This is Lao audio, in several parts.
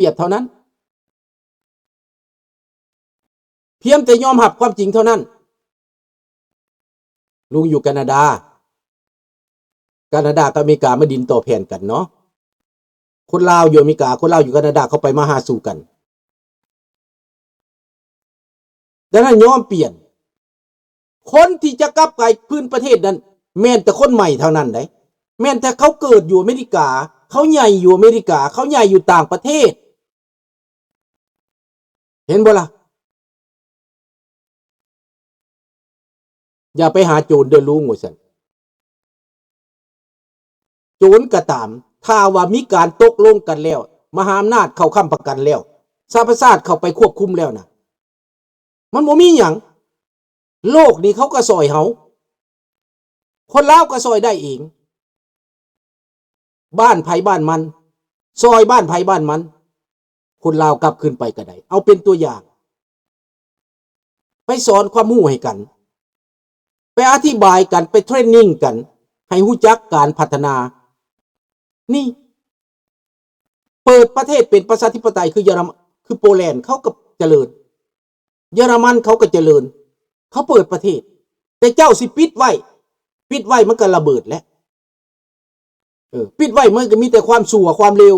ປຽບເທົ່ານັ້ນ. ພຽງແຕ່ຍອມຮັບຄວາມຈິງເທົ່ານັ້ນ. ລຸງຢູ່ການາດາ, ການາດາກັບອາເມລິກາມາດິນຕໍ່ແຜ່ນກັນເນາະ. ຄົນລາວຢູ່ອາເມລິກາ, ຄົນລາວຢູ່ການາດາ, ເຂົາໄປມາຫາສູ່ກັນ. ດັ່ງນັ້ນຍອມປ່ຽນ. ຄົນທີ່ຈະກັບໄປພື້ນປະເທດນັ້ນ ແມ່ນແຕ່ຄົນໃໝ່ທັງນັ້ນໃດ໋. ແມ່ນແຕ່ເຂົາເກີດຢູ່ອາເມລິກາ, ເຂົາໃຫຍ່ຢູ່ອາເມລິກາ, ເຂົາໃຫຍ່ຢູ່ຕ່າງປະເທດ. ເຫັນບໍ່ລະ? ຢ່າໄປຫາໂຈນເດີ້ລຸງ ວ່າຊັ້ນ. ໂຈນກໍຕາມ, ຖ້າວ່າມີການຕົກລົງກັນແລ້ວ, ມະຫາອຳນາດເຂົ້າຄ້ຳປະກັນແລ້ວ, ສະຫະປະຊາຊາດເຂົ້າໄປຄວບຄຸມແລ້ວນະ, ມັນບໍ່ມີຫຍັງ. ໂລກນີ້ເຂົາກໍຊ່ອຍເຮົາ, ຄົນລາວກໍຊ່ອຍໄດ້ເອງ. ບ້ານໃຜບ້ານມັນ, ຊ່ອຍບ້ານໃຜບ້ານມັນ, ຄົນລາວກັບຄືນໄປກໍໄດ້. ເອົາເປັນຕົວຢ່າງ, ໄປສອນຄວາມຮູ້ໃຫ້ກັນ, ໄປອະທິບາຍກັນ, ໄປເທຣນນິງກັນ, ໃຫ້ຮູ້ຈັກການພັດທະນາ. ນີ້ ເປີດປະເທດເປັນປະຊາທິປະໄຕ ຄືເຢຍລະ ຄືໂປແລນ ເຂົາກໍຈະເລີນ, ເຢຍລະມັນເຂົາກໍຈະເລີນ, ເຂົາເປີດປະເທດ. ແຕ່ເຈົ້າຊິປິດໄວ້, ປິດໄວ້ມັນກໍລະເບີດແຫຼະ. ເອີ ປິດໄວ້ມັນກໍມີແຕ່ຄວາມຊົ່ວຄວາມເລວ,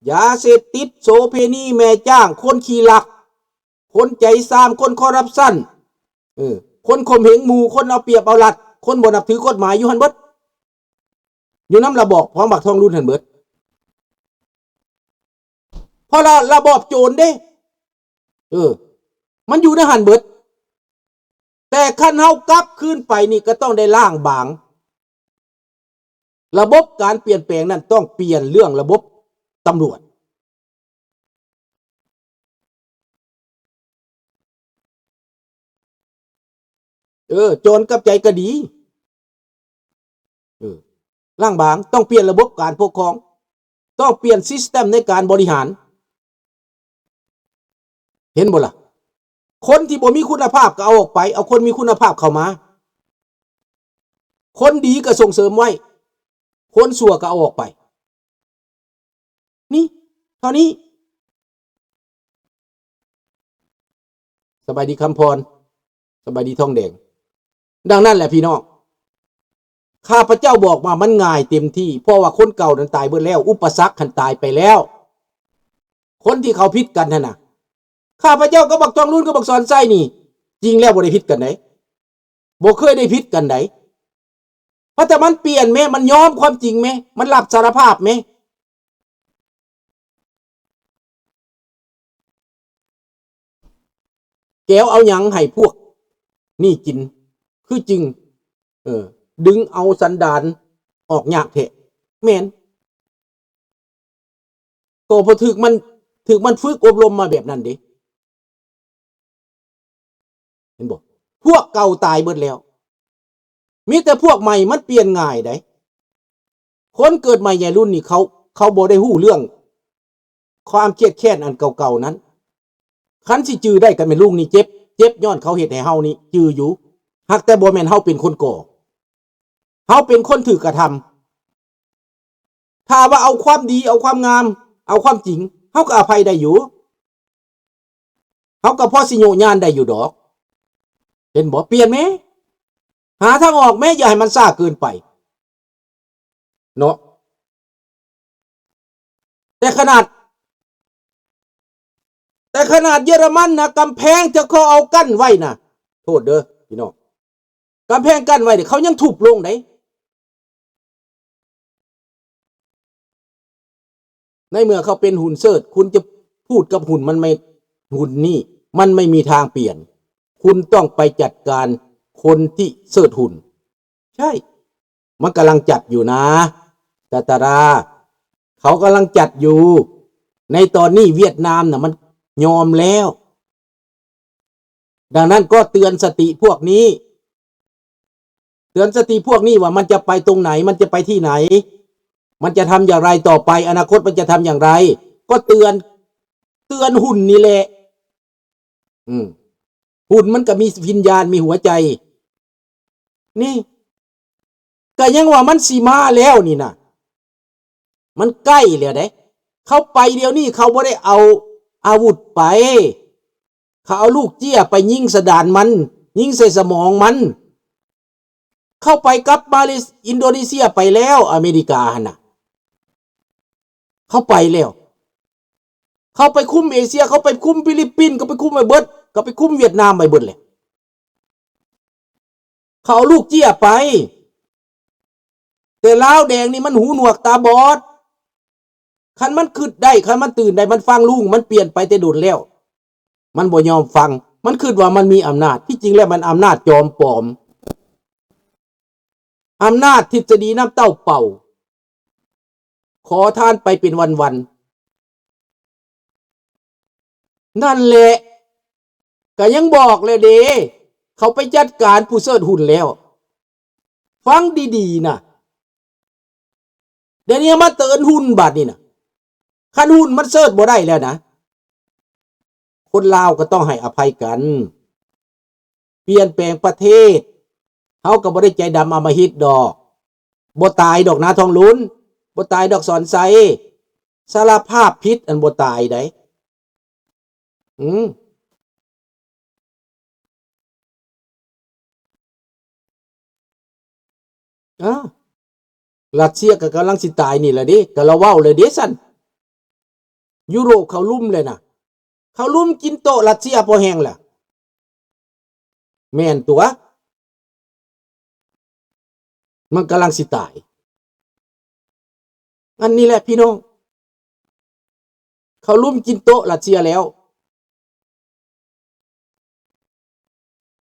ຢາເສບຕິດ, ໂສເພນີ, ແມ່ຈ້າງ, ຄົນຂີ້ລັກ, ຄົນໃຈຊາມ, ຄົນຄໍຣັບຊັນ, ເອີ ຄົນຂົ່ມເຫງໝູ່, ຄົນເອົາປຽບເອົາລັດ, ຄົນບໍ່ນັບຖືກົດໝາຍ ຢູ່ຫັ້ນເບິດ. ຢູ່ນຳລະບອບຂອງບັກທອງລຸນຫັ້ນເບິດ. ເພາະລະ ລະບອບໂຈນເດ້. ເອີ ມັນຢູ່ໃນຫັ້ນເບິດ. ແຕ່ຄັນເຮົາກັບຄືນໄປນີ້ ກໍຕ້ອງໄດ້ລ້າງບາງ. ລະບົບການປ່ຽນແປງນັ້ນຕ້ອງປ່ຽນເລື່ອງລະບົບຕຳຫຼວດ. ເອີ ໂຈນກັບໃຈກໍດີ. ເອີ ລ້າງບາງ, ຕ້ອງປ່ຽນລະບົບການປົກຄອງ, ຕ້ອງປ່ຽນ system ໃນການບໍລິຫານ. ເຫັນບໍ່ລະ? ຄົນທີ່ບໍ່ມີຄຸນນະພາບກໍເອົາອອກໄປ, ເອົາຄົນມີຄຸນນະພາບເຂົ້າມາ. ຄົນດີກໍສົ່ງເສີມໄວ້, ຄົນຊົ່ວກໍເອົາອອກໄປ. ນີ້ ເທົ່ານີ້. ສະບາຍດີຄຳພອນ, ສະບາຍດີທອງແດງ. ດັ່ງນັ້ນແຫຼະພີ່ນ້ອງ, ຂ້າພະເຈົ້າບອກວ່າມັນງ່າຍເຕັມທີ່, ເພາະວ່າຄົນເກົ່ານັ້ນຕາຍເບິດແລ້ວ, ອຸປະສັກຫັ້ນຕາຍໄປແລ້ວ. ຄົນທີ່ເຂົາຜິດກັນຫັ້ນນະ, ຂ້າພະເຈົ້າກັບບັກທອງລຸນກັບບັກສອນໄຊນີ້ ຈິງແລ້ວບໍ່ໄດ້ຜິດກັນໃດ, ບໍ່ເຄີຍໄດ້ຜິດກັນໃດ. ເພາະແຕ່ມັນປ່ຽນແມ້, ມັນຍອມຄວາມຈິງແມ້, ມັນຮັບສາລະພາບແມ້. ແກວເອົາຫຍັງໃຫ້ພວກນີ້ກິນ ຄືຈຶ່ງ ເອີ ດຶງເອົາສັນດານອອກຍາກແທ້? ແມ່ນ. ກໍເພາະຖືກມັນ, ຖືກມັນຝຶກອົບຮົມມາແບບນັ້ນເດ້. ເຫັນບໍ່? ພວກເກົ່າຕາຍເບິດແລ້ວ, ມີແຕ່ພວກໃໝ່ມັນປ່ຽນງ່າຍໃດ໋. ຄົນເກີດໃໝ່ໃຫຍ່ລຸ້ນນີ້ ເຂົາ, ເຂົາບໍ່ໄດ້ຮູ້ເລື່ອງຄວາມຄຽດແຄ້ນອັນເກົ່າໆນັ້ນ. ຄັນຊິຈື່ໄດ້ກໍແມ່ນລຸງນີ້ເຈັບ, ເຈັບຍ້ອນເຂົາເຮັດໃຫ້ເຮົານີ້ຈື່ຢູ່, ຫາກແຕ່ບໍ່ແມ່ນເຮົາເປັນຄົນກໍ່. ເຮົາເປັນຄົນຖືກກະທຳ. ຖ້າວ່າເອົາຄວາມດີ, ເອົາຄວາມງາມ, ເອົາຄວາມຈິງ, ເຮົາກໍອະໄພໄດ້ຢູ່. ເຮົາກໍພໍຊິໂຍະຍານໄດ້ຢູ່ດອກ. ເຫັນບໍ່? ປ່ຽນແມ້. ຫາທາງອອກແມ້, ຢ່າໃຫ້ມັນຊ້າເກີນໄປ. ເນາະ. ແຕ່ຂະໜາດ, ແຕ່ຂະໜາດເຢຍລະມັນນະ, ກຳແພງທີ່ເຂົາເອົາກັ້ນໄວ້ນະ, ໂທດເດີພີ່ນ້ອງ, ກຳແພງກັ້ນໄວ້ນີ້ ເຂົາຍັງທຸບລົງເດ້. ໃນເມື່ອເຂົາເປັນຫຸ່ນເສີດ, ຄຸນຈະພູດກັບຫຸ່ນມັນໄມ່, ຫຸ່ນນີ້ມັນໄມ່ມີທາງປ່ຽນ. ຄຸນຕ້ອງໄປຈັດການຄົນທີ່ເສີດຫຸ່ນ. ໃຊ່, ມັນກຳລັງຈັດຢູ່ນາ, ຕາຕາດາ, ເຂົາກຳລັງຈັດຢູ່. ໃນຕອນນີ້ຫວຽດນາມນະ ມັນຍອມແລ້ວ. ດັ່ງນັ້ນກໍເຕືອນສະຕິພວກນີ້, ເຕືອນສະຕິພວກນີ້ວ່າມັນຈະໄປຕົງໄຫນ, ມັນຈະໄປທີ່ໄຫນ, ມັນຈະທຳຢ່າງໄລຕໍ່ໄປ, ອະນາຄົດມັນຈະທຳຢ່າງໄລ, ກໍເຕືອນ, ເຕືອນຫຸ່ນນີ້ແຫຼະ. ອືມ, ຫຸ່ນມັນກໍມີວິນຍານ, ມີຫົວໃຈ. ນີ້ ກໍຍັງວ່າມັນຊິມາແລ້ວນີ້ນະ, ມັນໃກ້ແລ້ວເດ້. ເຂົາໄປດຽວນີ້ ເຂົາບໍ່ໄດ້ເອົາອາວຸດໄປ. ເຂົາເອົາລູກເຈ້ຍໄປຍິງສະດານມັນ, ຍິງໃສ່ສະໝອງມັນ. ເຂົາໄປກັບມາເລ ອິນໂດເນເຊຍໄປແລ້ວ, ອາເມລິກາຫັ້ນນະ. ເຂົາໄປແລ້ວ. ເຂົາໄປຄຸມເອເຊຍ, ເຂົາໄປຄຸມຟີລິບປິນ, ເຂົາໄປຄຸມໄວ້ເບິດ, ເຂົາໄປຄຸມຫວຽດນາມໄວ້ເບິດແລ້ວ. ເຂົາເອົາລູກເຈ້ຍໄປ. ແຕ່ລາວແດງນີ້ມັນຫູໜວກຕາບອດ. ຄັນມັນຄິດໄດ້, ຄັນມັນຕື່ນໄດ້, ມັນຟັງລຸງ, ມັນປ່ຽນໄປແຕ່ດົນແລ້ວ. ມັນບໍ່ຍອມຟັງ. ມັນຄິດວ່າມັນມີອຳນາດ. ທີ່ຈິງແລ້ວມັນອຳນາດຈອມປອມ. ອຳນາດທິດສະດີນ້ຳເຕົ້າເປົ່າ. ຂໍທານໄປເປັນວັນໆ. ນັ້ນແຫຼະ, ກະຍັງບອກແລ້ວເດ້, ເຂົາໄປຈັດການຜູ້ເຊີດຫຸ້ນແລ້ວ. ຟັງດີໆນະ, ດຽວນີ້ມາເຕີນຫຸ້ນບາດນີ້ນະ. ຄັນຫຸ້ນມັນເຊີດບໍ່ໄດ້ແລ້ວນະ, ຄົນລາວກໍຕ້ອງໃຫ້ອະໄພກັນ. ປ່ຽນແປງປະເທດ, ເຮົາກໍບໍ່ໄດ້ໃຈດຳອຳມະຫິດດອກ. ບໍ່ຕາຍດອກນາທອງລຸນ, ບໍ່ຕາຍດອກສອນໄຊ. ສາລະພາບຜິດ ອັນບໍ່ຕາຍໃດ. ອືມ. ອາ, ຣັດເຊຍກໍກຳລັງຊິຕາຍນີ້ລະເດ້, ກໍລາວເວົ້າແລ້ວເດ້ຊັ້ນ. ຢູໂຣບເຂົາລຸມແລ້ວນະ, ເຂົາລຸມກິນໂຕະຣັດເຊຍພໍແຮງລະ. ແມ່ນຕົວະ, ມັນກຳລັງຊິຕາຍ. ອັນນີ້ແຫຼະພີ່ນ້ອງ, ເຂົາລຸມກິນໂຕະຣັດເຊຍແລ້ວ.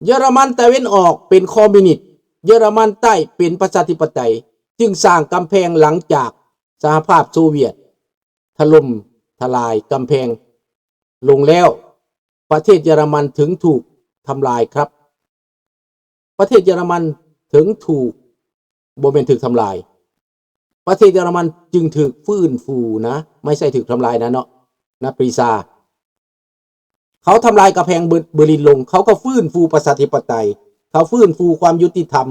ເຢຍລະມັນຕາເວັນອອກເປັນຄອມມິວນິດ, ເຢຍລະມັນໃຕ້ເປັນປະຊາທິປະໄຕ, ຈຶ່ງສ້າງກຳແພງຫຼັງຈາກສະຫະພາບໂຊວຽດຖະຫຼົ່ມທະລາຍກຳແພງລົງແລ້ວ, ປະເທດເຢຍລະມັນເຖິງຖືກທຳລາຍຄັບ. ປະເທດເຢຍລະມັນເຖິງຖືກ, ບໍ່ແມ່ນຖືກທຳລາຍ. ປະເທດເຢຍລະມັນຈຶ່ງຖືກຟື້ນຟູນະ, ໄມ່ໃຊ່ຖືກທຳລາຍນະເນາະ, ນະປຣີຊາ. ເຂົາທຳລາຍກຳແພງເບີ ເບີລິນລົງ, ເຂົາກໍຟື້ນຟູປະຊາທິປະໄຕ, ເຂົາຟື້ນຟູຄວາມຍຸຕິທຳ,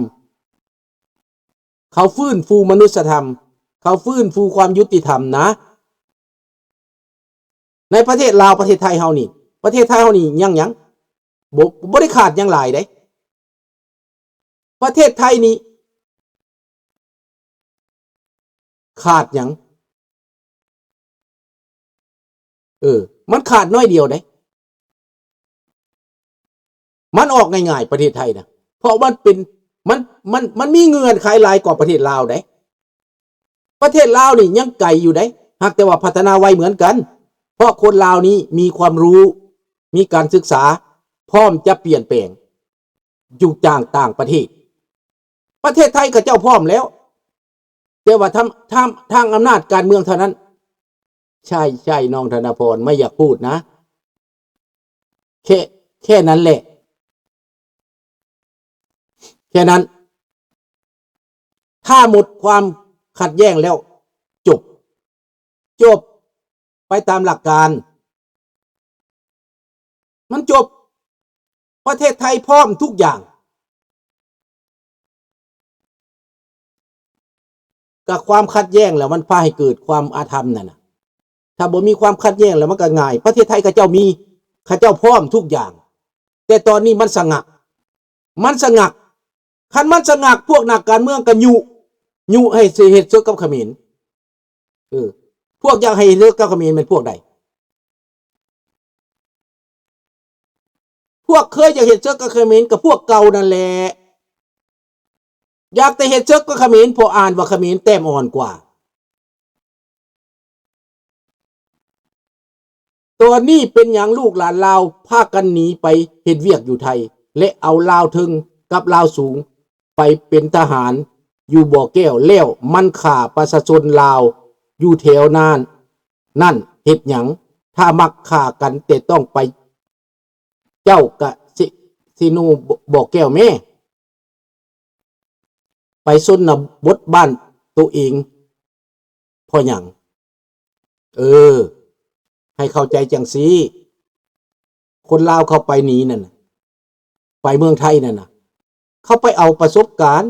ເຂົາຟື້ນຟູມະນຸດສະທຳ, ເຂົາຟື້ນຟູຄວາມຍຸຕິທຳນະ. ໃນປະເທດລາວ ປະເທດໄທເຮົານີ້, ປະເທດໄທເຮົານີ້ຍັງຫຍັງ? ບໍ່ ບໍ່ໄດ້ຂາດຫຍັງຫຼາຍເດ້. ປະເທດໄທນີ້ຂາດຫຍັງ? ເອີ ມັນຂາດໜ້ອຍດຽວເດ້. ມັນອອກງ່າຍໆ ປະເທດໄທນະ, ເພາະມັນເປັນ ມັນ ມັນ ມັນມີເງື່ອນໄຂຫຼາຍກວ່າປະເທດລາວເດ້. ປະເທດລາວນີ້ຍັງໄກຢູ່ເດ້, ຫາກແຕ່ວ່າພັດທະນາໄວເໝືອນກັນ, ເພາະຄົນລາວນີ້ມີຄວາມຮູ້, ມີການສຶກສາ, ພ້ອມຈະປ່ຽນແປງຢູ່ຈາກຕ່າງປະເທດ. ປະເທດໄທເຂົາເຈົ້າພ້ອມແລ້ວ, ແຕ່ວ່າທາງ ທາງ ທາງອຳນາດການເມືອງເທົ່ານັ້ນ. ໃຊ່ ໃຊ່ ນ້ອງທະນະພອນ ໄມ່ຢາກພູດນະ. ແຄ່ ແຄ່ນັ້ນແຫຼະ ແຄ່ນັ້ນ. ຖ້າໝົດຄວາມຂັດແຍ້ງແລ້ວ ຈົບ ຈົບ ໄປຕາມຫຼັກການ ມັນຈົບ. ປະເທດໄທພ້ອມທຸກຢ່າງ. ກະຄວາມຂັດແຍ້ງແຫຼະ ມັນພາໃຫ້ເກີດຄວາມອາທຳນັ້ນນະ. ຖ້າບໍ່ມີຄວາມຂັດແຍ້ງແລ້ວ ມັນກະງ່າຍ. ປະເທດໄທເຂົາເຈົ້າມີ ເຂົາເຈົ້າພ້ອມທຸກຢ່າງ, ແຕ່ຕອນນີ້ມັນສະຫງັກ ມັນສະຫງັກ. ຄັນມັນສະຫງັກ ພວກນັກການເມືອງກະຍຸ ຍຸໃຫ້ເຮັດເສິກກັບຂະເໝນ. ເອີ ພວກຢາກໃຫ້ເຮັດເສິກກັບຂະເໝນແມ່ນພວກໃດ? ພວກເຄີຍຢາກເຮັດເສິກກັບຂະເໝນ ກໍພວກເກົ່ານັ້ນແຫຼະ. ຢາກແຕ່ເຮັດເສິກກັບຂະເໝນ ເພາະອ່ານວ່າຂະເໝນແຕ້ມອ່ອນກວ່າ. ຕອນນີ້ເປັນຫຍັງລູກຫຼານລາວພາກັນໜີໄປເຮັດວຽກຢູ່ໄທ ແລະ ເອົາລາວເທິງກັບລາວສູງໄປເປັນທະຫານຢູ່ບໍ່ແກ້ວ ແລ້ວມັນຂ້າປະຊາຊົນລາວຢູ່ແຖວນັ້ນ ນັ້ນເຮັດຫຍັງ? ຖ້າມັກຂ້າກັນແຕ່ຕ້ອງໄປ ເຈົ້າກະຊິ ຊິໂນບໍ່ແກ້ວແມ້ ໄປຊົນນະບົດບ້ານໂຕເອງເພາະຫຍັງ? ເອີ ໃຫ້ເຂົ້າໃຈຈັ່ງຊີ້. ຄົນລາວເຂົາໄປໜີນັ້ນນະ ໄປເມືອງໄທນັ້ນນະ ເຂົາໄປເອົາປະສົບການ,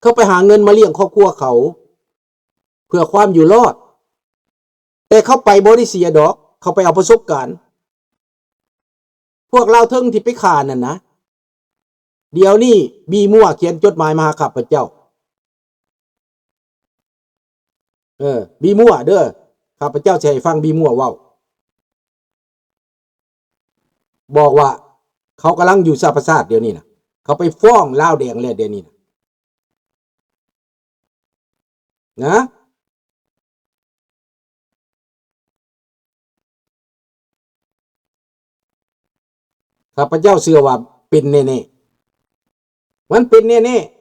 ເຂົາໄປຫາເງິນມາລ້ຽງຄອບຄົວເຂົາ ເພື່ອຄວາມຢູ່ລອດ. ແຕ່ເຂົາໄປບໍ່ໄດ້ເສຍດອກ, ເຂົາໄປເອົາປະສົບການ. ພວກລາວເທິງທີ່ໄປຂ້ານັ້ນນະ, ດຽວນີ້ບີມົວຂຽນຈົດໝາຍມາຫາຂ້າພະເຈົ້າ. ເອີ, ບີມົວເດີ, ຂ້າພະເຈົ້າຊິໃຫ້ຟັງບີມົວເວົ້າ. ບອກວ່າເຂົາກຳລັງຢູ່ສະຫະປະຊາຊາດດຽວນີ້ນະ, ເຂົາໄປຟ້ອງລາວແດງແລ້ວດຽວນີ້ນະ. ນະ? ຂ້າພະເຈົ້າເຊື່ອວ່າເປັນແນ່ໆ. ມັນເປັນແນ່ໆ.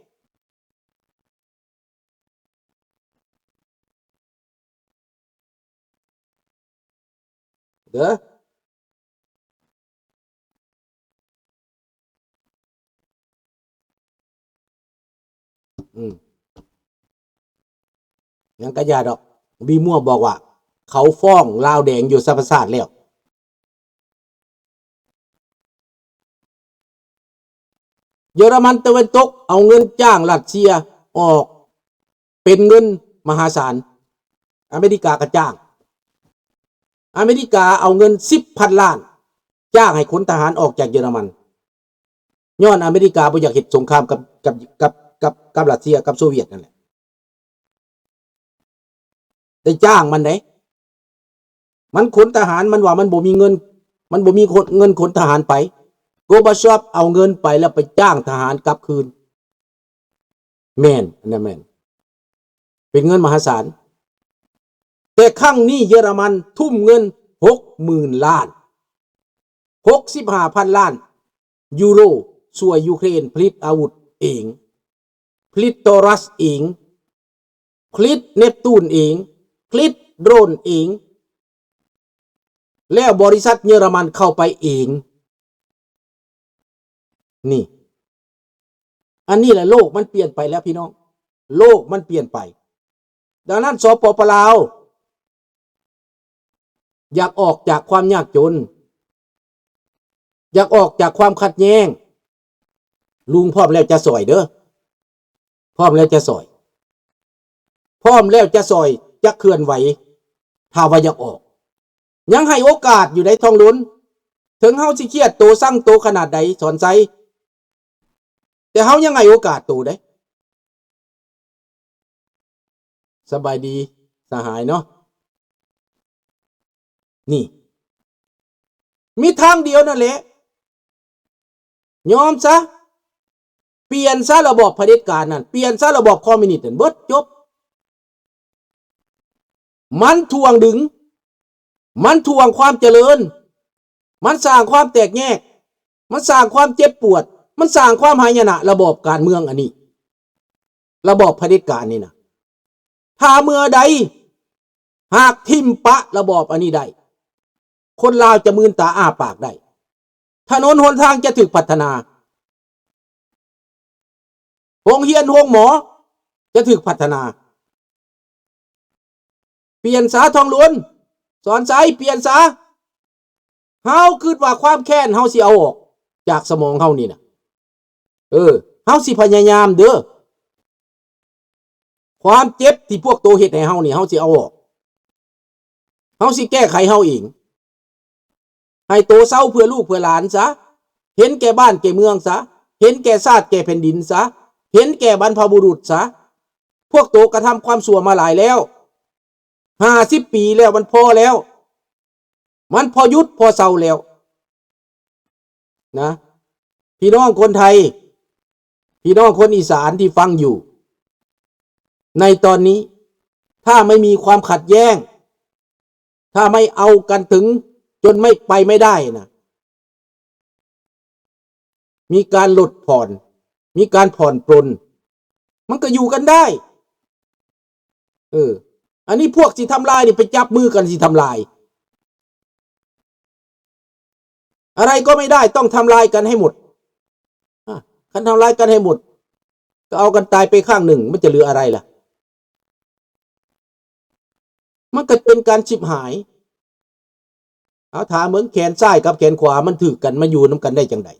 ເດີ. ອືມ ຫຍັງກະຢ່າດອກ. ບີມົວບອກວ່າເຂົາຟ້ອງລາວແດງຢູ່ສະຫະປະຊາຊາດແລ້ວ. ເຢຍລະມັນຕາເວັນຕົກເອົາເງິນຈ້າງຣັດເຊຍອອກເປັນເງິນມະຫາສານ. ອາເມລິກາກະຈ້າງ. ອາເມລິກາເອົາເງິນສິບພັນລ້ານ ຈ້າງໃຫ້ຂົນທະຫານອອກຈາກເຢຍລະມັນ. ຍ້ອນອາເມລິກາບໍ່ຢາກເຮັດສົງຄາມກັບ ກັບ ກັບ ກັບ ກັບຣັດເຊຍ ກັບໂຊວຽດນັ້ນແຫຼະ. ໄດ້ຈ້າງມັນເດ້. ມັນຂົນທະຫານ, ມັນວ່າມັນບໍ່ມີເງິນ, ມັນບໍ່ມີຄົນ ເງິນຂົນທະຫານໄປ. ໂກບາຊອບເອົາເງິນໄປແລ້ວໄປຈ້າງທະຫານກັບຄືນ. ແມ່ນ, ອັນນັ້ນແມ່ນ. ເປັນເງິນມະຫາສານ. ແຕ່ຄັ້ງນີ້ເຢຍລະມັນທຸ່ມເງິນຫົກໝື່ນລ້ານ, ຫົກສິບຫ້າພັນລ້ານຢູໂຣ ຊ່ວຍຢູເຄຣນຜະລິດອາວຸດເອງ, ຜະລິດໂທຣັສເອງ, ຜະລິດເນບຕູນເອງ, ຜະລິດໂດຣນເອງ, ແລ້ວບໍລິສັດເຢຍລະມັນເຂົ້າໄປເອງ. ນີ້ ອັນນີ້ແຫຼະ ໂລກມັນປ່ຽນໄປແລ້ວພີ່ນ້ອງ, ໂລກມັນປ່ຽນໄປ. ດັ່ງນັ້ນ ສປປ ລາວ ຢາກອອກຈາກຄວາມຍາກຈົນ, ຢາກອອກຈາກຄວາມຂັດແຍ້ງ, ລຸງພ້ອມແລ້ວຈະຊ່ອຍເດີ, ພ້ອມແລ້ວຈະຊ່ອຍ, ພ້ອມແລ້ວຈະຊ່ອຍ, ຈະເຄື່ອນໄຫວ ຖ້າວ່າຢາກອອກ. ຍັງໃຫ້ໂອກາດຢູ່ໃດ໋ ທອງລຸນ. ເຖິງເຮົາຊິຄຽດໂຕ ຊັງໂຕຂະໜາດໃດ ສອນໄຊ, ແຕ່ເຮົາຍັງໃຫ້ໂອກາດໂຕເດ້. ສະບາຍດີສະຫາຍເນາະ. ນີ້ ມີທາງດຽວນັ້ນແຫຼະ, ຍອມຊະ, ປ່ຽນຊະລະບອບຜະເດັດການນັ້ນ, ປ່ຽນຊະລະບອບຄອມມິວນິດນັ້ນ, ເບິດຈົບ. ມັນຖ່ວງດຶງ, ມັນຖ່ວງຄວາມຈະເລີນ, ມັນສ້າງຄວາມແຕກແຍກ, ມັນສ້າງຄວາມເຈັບປວດ, ມັນສ້າງຄວາມຫາຍະນະ ລະບອບການເມືອງອັນນີ້, ລະບອບຜະເດັດການນີ້ນະ. ຖ້າເມື່ອໃດຫາກຖິ້ມປະລະບອບອັນນີ້ໄດ້, ຄົນລາວຈະມືນຕາອ້າປາກໄດ້. ຖະໜົນຫົນທາງຈະຖືກພັດທະນາ, ໂຮງຮຽນໂຮງໝໍຈະຖືກພັດທະນາ. ປ່ຽນຊະ ທອງລຸນ, ສອນໄຊ, ປ່ຽນຊະ. ເຮົາຄິດວ່າຄວາມແຄ້ນເຮົາຊິເອົາອອກຈາກສະໝອງເຮົານີ້ນະ. ເອີ, ເຮົາຊິພະຍາຍາມເດີ. ຄວາມເຈັບທີ່ພວກໂຕເຮັດໃຫ້ເຮົານີ້ ເຮົາຊິເອົາອອກ. ເຮົາຊິແກ້ໄຂເຮົາເອງ. ໃຫ້ໂຕເຊົາເພື່ອລູກເພື່ອຫຼານຊະ, ເຫັນແກ່ບ້ານແກ່ເມືອງຊະ, ເຫັນແກ່ຊາດແກ່ແຜ່ນດິນຊະ, ເຫັນແກ່ບັນພະບຸລຸດຊະ. ພວກໂຕກະທຳຄວາມຊົ່ວມາຫຼາຍແລ້ວ, ຫ້າສິບປີແລ້ວ, ມັນພໍແລ້ວ, ມັນພໍຢຸດພໍເຊົາແລ້ວ. ນະ ພີ່ນ້ອງຄົນໄທ, ພີ່ນ້ອງຄົນອີສານທີ່ຟັງຢູ່ໃນຕອນນີ້, ຖ້າໄມ່ມີຄວາມຂັດແຍ້ງ, ຖ້າໄມ່ເອົາກັນເຖິງຈົນໄມ່ໄປໄມ່ໄດ້ນະ, ມີການລົດຜ່ອນ, ມີການຜ່ອນປົນ, ມັນກໍຢູ່ກັນໄດ້. ເອີ, ອັນນີ້ພວກຊິທຳລາຍນີ້ໄປຈັບມືກັນຊິທຳລາຍ. อะไรก็ไม่ได้ ต้องทำลายกันให้หมด. อา คันทำลายกันให้หมด ก็เอากันตายไปข้างหนึ่ง มันจะเหลืออะไรล่ะ? มันก็เป็นการฉิบหาย. เอา ถามเบิ่ง แขนซ้ายกับแขนขวามันถืกกัน มันอยู่นำกันได้จั่งใด?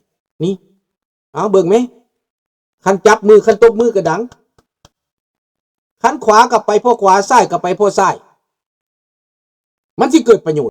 นี่ เอา เบิ่งแหม คันจับมือ คันตบมือก็ดัง คันขวาก็ไปพ้อขวา ซ้ายก็ไปพ้อซ้าย. ມັນຊິເກີດປະໂຫຍດ